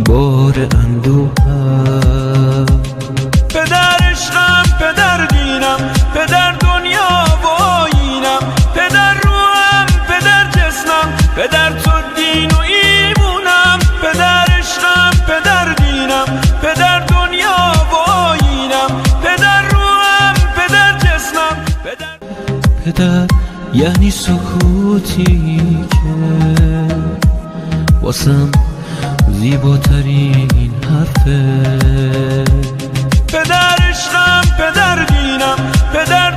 бори андӯҳам. Падар ишқам, падар динам, падар дунё ва оинам, падар рӯҳам, падар ҷисмам, падар ту дину имонам. Падар ишқам, падар динам, падар дунё ва оинам, падар рӯҳам, падар ҷисмам, падар. Падар яъне сукуте ки واسم зеботарин ҳарфе. Падар ишқам, падар динам, падар.